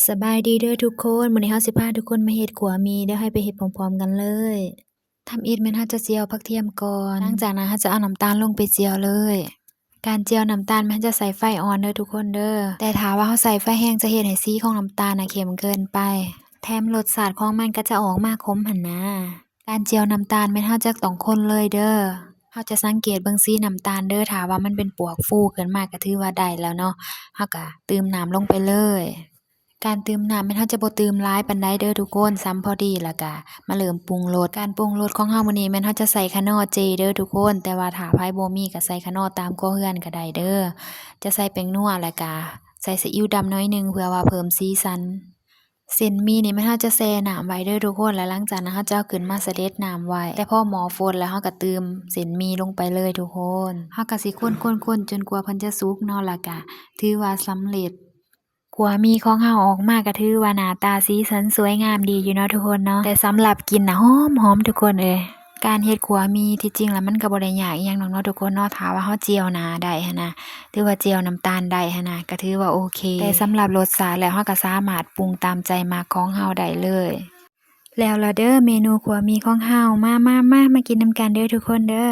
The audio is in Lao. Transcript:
ສະບາຍດີເດີທຸກຄົນ, ມື້ນີ້ເຮົາຊິພາທຸກຄົນມາເຮັດຂົ້ວໝີ່ເດີ, ເຮົາໄປເຮັດພ້ອມໆກັນເລີຍ. ທຳອິດແມ່ນເຮົາຈະຈຽວຜັກທຽມກ່ອນ, ຫຼັງຈາກນັ້ນເຮົາຈະເອົານ້ຳຕານລົງໄປຈຽວເລີຍ. ການຈຽວນ້ຳຕານແມ່ນເຮົາຈະໃຊ້ໄຟອ່ອນເດີທຸກຄົນເດີ, ແຕ່ຖ້າວ່າເຮົາໃຊ້ໄຟແຮງຈະເຮັດໃຫ້ສີຂອງນ້ຳຕານນະເຂັ້ມເກີນໄປ, ແຖມລົດຊາດຂອງມັນກໍຈະອອກມາຂົມຫັ້ນນາ. ການຈຽວນ້ຳຕານແມ່ນເຮົາຈະຕ້ອງຄົນເລີຍເດີ. ເຮົາຈະສັງເກດເບິ່ງສີນ້ຳຕານເດີ, ຖ້າວ່າມັນເປັນປວກຟູຂຶ້ນມາກໍຖືວ່າໄດ້ແລ້ວເນາະ, ເຮົາກໍຕື່ມນ້ຳລົງໄປເລີຍ. ການຕື່ມນ້ຳແມ່ນເຮົາຈະບໍ່ຕື່ມຫຼາຍປານໃດເດີທຸກຄົນ, ສ່ຳພໍດີ ແລ້ວກະມາເລີ່ມປຸງລົດ. ການປຸງລົດຂອງເຮົາມື້ນີ້ແມ່ນເຮົາຈະໃສ່ຂະໜໍ່ເຈເດີທຸກຄົນ, ແຕ່ວ່າຖ້າໃຜບໍ່ມີກໍໃສ່ຂະໜໍ່ຕາມຄົວເຮືອນກໍໄດ້ເດີ. ຈະໃສ່ແປ້ງນົວ ແລ້ວກະໃສ່ຊີອິ້ວດຳໜ້ອຍໜຶ່ງ ເພື່ອວ່າເພີ່ມສີສັນ. ເສັ້ນໝີ່ນີ້ແມ່ນເຮົາຈະແຊ່ນ້ຳໄວ້ເດີທຸກຄົນ, ແລ້ວຫຼັງຈາກນັ້ນເຮົາຈະເອົາຂຶ້ນມາສະເດັດນ້ຳໄວ້, ແຕ່ພໍໝໍ້ຟົດແລ້ວເຮົາກໍຕື່ມເສັ້ນໝີ່ລົງໄປເລີຍທຸກຄົນ. ເຮົາກໍຊິຄົນໆໆຈົນກວ່າເພິ່ນຈະສຸກເນາະ, ແລ້ວກະຖືວ່າສຳເລັດ. ຂົ້ວໝີ່ຂອງເຮົາອອກມາກໍຖືວ່າໜ້າຕາສີສັນສວຍງາມດີຢູ່ເນາະທຸກຄົນເນາະ, ແຕ່ສຳລັບກິ່ນນະຫອມໆທຸກຄົນເອີຍ. ການເຮັດຂົ້ວໝີ່ທີ່ຈິງແລ້ວມັນກໍບໍ່ໄດ້ຍາກອີ່ຫຍັງດອກເນາະທຸກຄົນເນາະ, ຖ້າວ່າເຮົາຈຽວໜ້າໄດ້ຫັ້ນນະ, ຫຼືວ່າຈຽວນ້ຳຕານໄດ້ຫັ້ນນະ, ກໍຖືວ່າໂອເຄ. ແຕ່ສຳລັບລົດຊາດແລ້ວ ເຮົາກໍສາມາດປຸງຕາມໃຈມັກຂອງເຮົາໄດ້ເລີຍ. ແລ້ວລະເດີ ເມນູຂົ້ວໝີ່ຂອງເຮົາ, ມາໆໆ ມາກິນນຳກັນເດີທຸກຄົນເດີ.